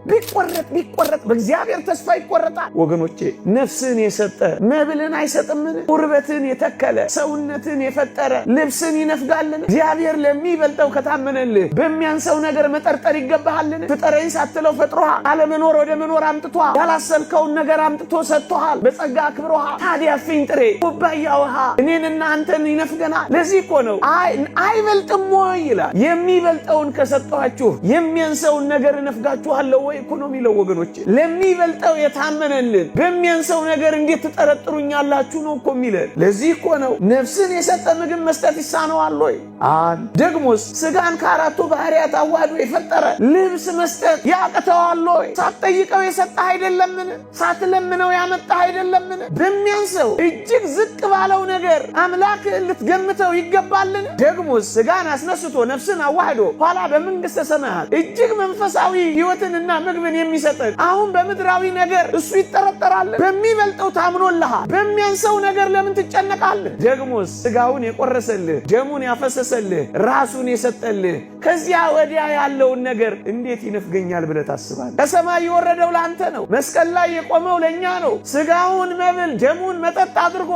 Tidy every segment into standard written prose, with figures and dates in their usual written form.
ቢቆረጥ ቢቆረጥ በእግዚአብሔር ተስፋ ይቆረጣል። ወገኖቼ ነፍስን የሰጠ መብልን አይሰጥምን? ቁርበትን የተከለ ሰውነትን የፈጠረ ልብስን ይነፍጋልን? እግዚአብሔር ለሚበልጠው ከታመነልህ በሚያንሰው ነገር መጠርጠር ይገባሃልን? ፍጠረኝ ሳትለው ፈጥሮሃል። አለመኖር ወደ መኖር አምጥቶሃል። ያላሰብከውን ነገር አምጥቶ ሰጥቶሃል። በጸጋ አክብሮሃል። ታዲያ ፊንጥሬ ኩባያ ውሃ እኔንና አንተን ይነፍገናል? ለዚህ እኮ ነው አይበልጥም ወይ ይላል። የሚበልጠውን ከሰጠኋችሁ የሚያንሰውን ነገር እነፍጋችኋለሁ ወይ እኮ ነው የሚለው ወገኖቼ። ለሚበልጠው የታመነልን በሚያንሰው ነገር እንዴት ትጠረጥሩኛላችሁ ነው እኮ የሚለን። ለዚህ እኮ ነው ነፍስን የሰጠ ምግብ መስጠት ይሳነዋል ወይ? አንድ ደግሞስ ስጋን ከአራቱ ባህሪያት አዋህዶ የፈጠረ ልብስ መስጠት ያቅተዋል ወይ? ሳትጠይቀው የሰጠህ አይደለምን? ሳትለምነው ያመጣህ አይደለምን? በሚያንሰው እጅግ ዝቅ ባለው ነገር አምላክህን ልትገምተው ይገባልን? ደግሞስ ስጋን አስነስቶ ነፍስን አዋህዶ ኋላ በመንግሥተ ሰማያት እጅግ መንፈሳዊ ሕይወትንና ምግብን የሚሰጠን አሁን በምድራዊ ነገር እሱ ይጠረጠራል? በሚበልጠው ታምኖልሃል። በሚያንሰው ነገር ለምን ትጨነቃለህ? ደግሞስ ስጋውን የቆረሰልህ ደሙን ያፈሰሰልህ ራሱን የሰጠልህ ከዚያ ወዲያ ያለውን ነገር እንዴት ይነፍገኛል ብለህ ታስባለህ? ከሰማይ የወረደው ለአንተ ነው። መስቀል ላይ የቆመው ለእኛ ነው። ስጋውን መብል ደሙን መጠጥ አድርጎ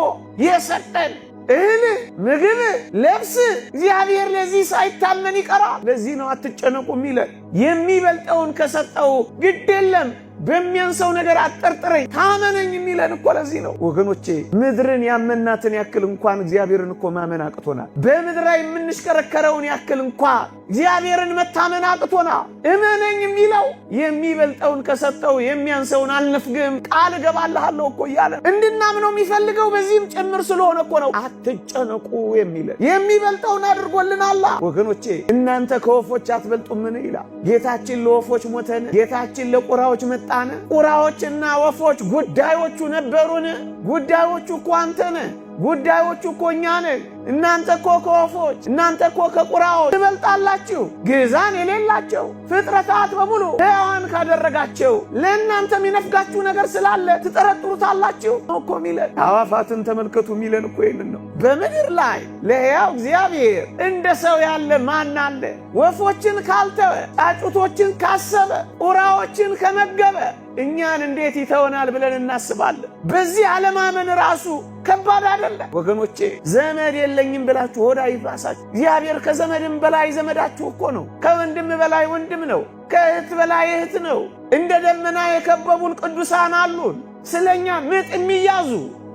የሰጠን እህል፣ ምግብ፣ ልብስ እግዚአብሔር ለዚህ ሳይታመን ይቀራል። ለዚህ ነው አትጨነቁ የሚለን። የሚበልጠውን ከሰጠው ግድ የለም በሚያንሰው ነገር አትጠርጥረኝ ታመነኝ የሚለን እኮ ለዚህ ነው ወገኖቼ። ምድርን ያመናትን ያክል እንኳን እግዚአብሔርን እኮ ማመን አቅቶናል። በምድር ላይ የምንሽከረከረውን ያክል እንኳ እግዚአብሔርን መታመን አቅቶናል። እመነኝ የሚለው የሚበልጠውን ከሰጠው የሚያንሰውን አልነፍግም ቃል እገባልሃለሁ እኮ እያለ እንድናምነው የሚፈልገው በዚህም ጭምር ስለሆነ እኮ ነው አትጨነቁ የሚለን። የሚበልጠውን አድርጎልናላ ወገኖቼ። እናንተ ከወፎች አትበልጡምን ይላል ጌታችን። ለወፎች ሞተን፣ ጌታችን ለቁራዎች መጣን። ቁራዎችና ወፎች ጉዳዮቹ ነበሩን? ጉዳዮቹ እኮ አንተ ነህ። ጉዳዮቹ እኮ እኛ ነን። እናንተ እኮ ከወፎች፣ እናንተ እኮ ከቁራዎች ትበልጣላችሁ። ግዛን የሌላቸው ፍጥረታት በሙሉ ሕያዋን ካደረጋቸው ለእናንተ የሚነፍጋችሁ ነገር ስላለ ትጠረጥሩታላችሁ እኮ ሚለን። አዕዋፋትን ተመልከቱ ሚለን እኮ ይህንን ነው። በምድር ላይ ለሕያው እግዚአብሔር እንደ ሰው ያለ ማን አለ? ወፎችን ካልተወ፣ ጫጩቶችን ካሰበ፣ ቁራዎችን ከመገበ እኛን እንዴት ይተወናል ብለን እናስባለን። በዚህ አለማመን ራሱ ከባድ አይደለም ወገኖቼ። ዘመድ የለኝም ብላችሁ ሆዳ ይባሳችሁ። እግዚአብሔር ከዘመድም በላይ ዘመዳችሁ እኮ ነው። ከወንድም በላይ ወንድም ነው። ከእህት በላይ እህት ነው። እንደ ደመና የከበቡን ቅዱሳን አሉን። ስለኛ ምጥ የሚያዙ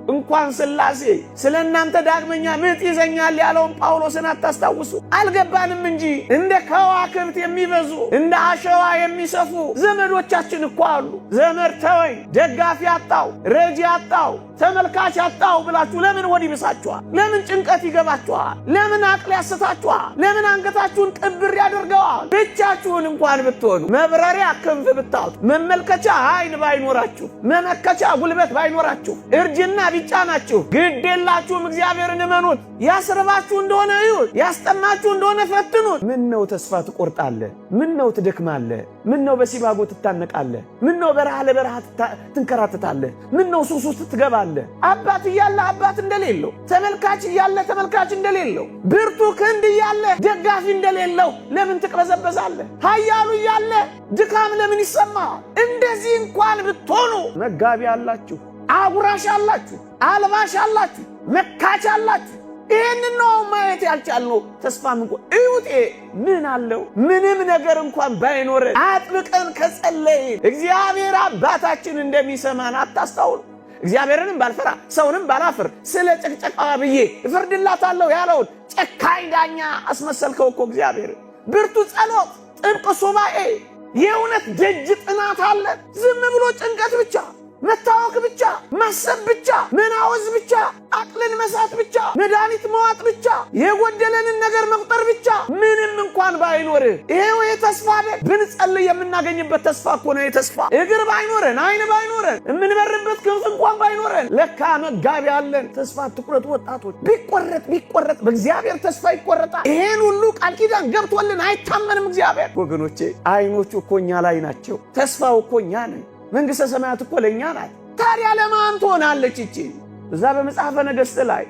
እንኳን ሥላሴ ስለ እናንተ ዳግመኛ ምጥ ይዘኛል ያለውን ጳውሎስን አታስታውሱ? አልገባንም እንጂ እንደ ከዋክብት የሚበዙ እንደ አሸዋ የሚሰፉ ዘመዶቻችን እኮ አሉ። ዘመድ ተወኝ፣ ደጋፊ አጣው፣ ረጂ አጣው፣ ተመልካች አጣው ብላችሁ ለምን ሆድ ይብሳችኋል? ለምን ጭንቀት ይገባችኋል? ለምን አቅል ያስታችኋል? ለምን አንገታችሁን ቅብር ያደርገዋል? ብቻችሁን እንኳን ብትሆኑ መብረሪያ ክንፍ ብታጡ፣ መመልከቻ ዓይን ባይኖራችሁ፣ መመከቻ ጉልበት ባይኖራችሁ፣ እርጅና ቢጫናችሁ፣ ግድ የላችሁም። እግዚአብሔርን እመኑት። ያስርባችሁ እንደሆነ እዩት፣ ያስጠማችሁ እንደሆነ ፈትኑት። ምን ነው ተስፋ ትቆርጣለህ? ምን ነው ትደክማለህ? ምን ነው በሲባጎ ትታነቃለህ? ምን ነው በረሃ ለበረሃ ትንከራትታለህ? ምን ነው ሱስ ውስጥ ትገባለህ? አባት እያለ አባት እንደሌለው፣ ተመልካች እያለ ተመልካች እንደሌለው፣ ብርቱ ክንድ እያለ ደጋፊ እንደሌለው ለምን ትቅበዘበዛለህ? ኃያሉ እያለ ድካም ለምን ይሰማል? እንደዚህ እንኳን ብትሆኑ መጋቢ አላችሁ፣ አጉራሽ አላችሁ፣ አልባሽ አላችሁ፣ መካች አላችሁ። ይህንን ነው ማየት ያልቻልነው። ተስፋ ምንቆ እዩጤ ምን አለው? ምንም ነገር እንኳን ባይኖረን አጥብቀን ከጸለይን እግዚአብሔር አባታችን እንደሚሰማን አታስታውሉ። እግዚአብሔርንም ባልፈራ ሰውንም ባላፍር ስለ ጭቅጨቃዋ ብዬ እፈርድላታለሁ ያለውን ጨካኝ ዳኛ አስመሰልከው እኮ እግዚአብሔር። ብርቱ ጸሎት፣ ጥብቅ ሱባኤ፣ የእውነት ደጅ ጥናት አለ። ዝም ብሎ ጭንቀት ብቻ፣ መታወክ ብቻ፣ ማሰብ ብቻ፣ መናወዝ ብቻ፣ አቅልን መሳት ብቻ፣ መድኃኒት መዋጥ ብቻ፣ የጎደለንን ነገር መቁጠር ብቻ ምንም እንኳን ባይኖርህ ይሄው የተስፋ አይደል? ብንጸልይ የምናገኝበት ተስፋ እኮ ነው። የተስፋ እግር ባይኖረን ዓይን ባይኖረን የምንበርበት ክንፍ እንኳን ባይኖረን ለካ መጋቢ አለን። ተስፋ አትቁረጡ ወጣቶች። ቢቆረጥ ቢቆረጥ በእግዚአብሔር ተስፋ ይቆረጣል። ይሄን ሁሉ ቃል ኪዳን ገብቶልን አይታመንም እግዚአብሔር። ወገኖቼ ዓይኖቹ እኮ እኛ ላይ ናቸው። ተስፋው እኮ እኛ ነን። መንግሥተ ሰማያት እኮ ለእኛ ናት። ታዲያ ለማን ትሆናለች ይቺ? እዛ በመጽሐፈ ነገሥት ላይ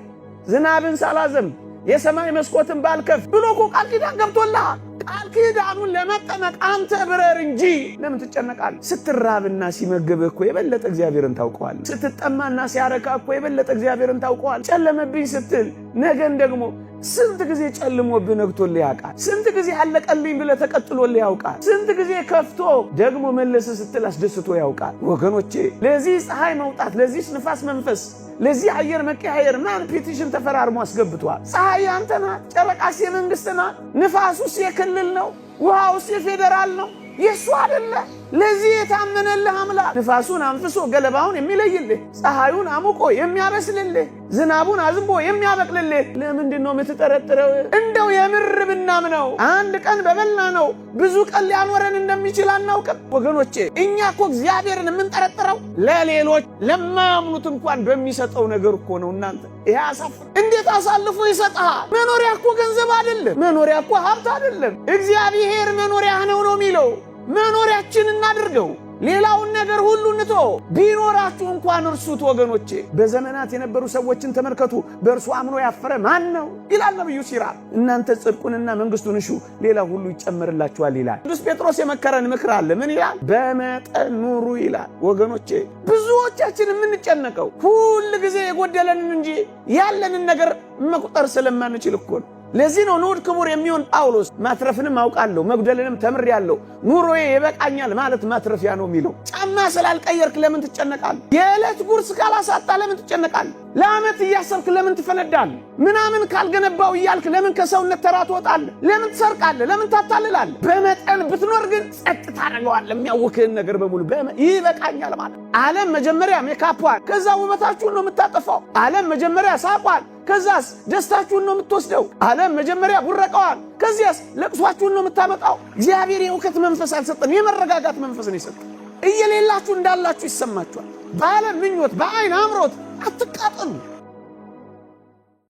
ዝናብን ሳላዘንብ የሰማይ መስኮትን ባልከፍት ብሎ እኮ ቃል ኪዳን ገብቶልሃል። ቃል ኪዳኑን ለመጠመቅ አንተ ብረር እንጂ ለምን ትጨነቃለህ? ስትራብና ሲመግብህ እኮ የበለጠ እግዚአብሔርን ታውቀዋለህ። ስትጠማና ሲያረካ እኮ የበለጠ እግዚአብሔርን ታውቀዋለህ። ጨለመብኝ ስትል ነገን ደግሞ ስንት ጊዜ ጨልሞብህ ነግቶልህ ያውቃል? ስንት ጊዜ አለቀልኝ ብለህ ተቀጥሎልህ ያውቃል? ስንት ጊዜ ከፍቶ ደግሞ መለስ ስትል አስደስቶ ያውቃል? ወገኖቼ፣ ለዚህ ፀሐይ መውጣት፣ ለዚህ ንፋስ መንፈስ፣ ለዚህ አየር መቀያየር ማን petition ተፈራርሞ አስገብቷል? ፀሐይ ያንተ ናት፣ ጨረቃስ የመንግስት ናት፣ ንፋሱስ የክልል ነው፣ ውሃውስ የፌዴራል ነው። የእሱ አይደለ። ለዚህ የታመነልህ አምላክ ንፋሱን አንፍሶ ገለባውን የሚለይልህ፣ ፀሐዩን አሙቆ የሚያበስልልህ፣ ዝናቡን አዝንቦ የሚያበቅልልህ ለምንድን ነው የምትጠረጥረው? እንደው የምር ብናምነው አንድ ቀን በበላ ነው ብዙ ቀን ሊያኖረን እንደሚችል አናውቅም። ወገኖቼ፣ እኛ እኮ እግዚአብሔርን የምንጠረጥረው ለሌሎች ለማያምኑት እንኳን በሚሰጠው ነገር እኮ ነው። እናንተ ይሄ አሳፍር። እንዴት አሳልፎ ይሰጥሃል? መኖሪያ እኮ ገንዘብ አይደለም። መኖሪያ እኮ ሀብት አይደለም። እግዚአብሔር መኖሪያህ ነው ነው የሚለው። መኖሪያችን እናድርገው። ሌላውን ነገር ሁሉ እንቶ ቢኖራችሁ እንኳን እርሱት። ወገኖቼ፣ በዘመናት የነበሩ ሰዎችን ተመልከቱ። በእርሱ አምኖ ያፈረ ማን ነው ይላል ነቢዩ ሲራክ። እናንተ ጽድቁንና መንግስቱን እሹ፣ ሌላ ሁሉ ይጨመርላችኋል ይላል። ቅዱስ ጴጥሮስ የመከረን ምክር አለ። ምን ይላል? በመጠን ኑሩ ይላል። ወገኖቼ፣ ብዙዎቻችን የምንጨነቀው ሁል ጊዜ የጎደለንን እንጂ ያለንን ነገር መቁጠር ስለማንችል እኮ ነው። ለዚህ ነው ንዑድ ክቡር የሚሆን ጳውሎስ ማትረፍንም አውቃለሁ መጉደልንም ተምሬአለሁ፣ ኑሮዬ ይበቃኛል ማለት ማትረፊያ ነው የሚለው። ጫማ ስላልቀየርክ ለምን ትጨነቃለህ? የዕለት ጉርስ ካላሳጣ ለምን ትጨነቃለህ? ለዓመት እያሰብክ ለምን ትፈነዳለህ? ምናምን ካልገነባው እያልክ ለምን ከሰውነት ተራ ትወጣለህ? ለምን ትሰርቃለህ? ለምን ታታልላለህ? በመጠን ብትኖር ግን ጸጥ ታደርገዋለህ። የሚያውክህን ነገር በሙሉ ይበቃኛል ማለት። ዓለም መጀመሪያ ሜካፏን፣ ከዛ ውበታችሁን ነው የምታጠፋው። ዓለም መጀመሪያ ሳቋን፣ ከዛስ ደስታችሁን ነው የምትወስደው። ዓለም መጀመሪያ ቡረቀዋል፣ ከዚያስ ለቅሷችሁን ነው የምታመጣው። እግዚአብሔር የእውከት መንፈስ አልሰጠን፣ የመረጋጋት መንፈስ ነው የሰጠን። እየሌላችሁ እንዳላችሁ ይሰማችኋል። በዓለም ምኞት፣ በአይን አምሮት አትቃጠሉ።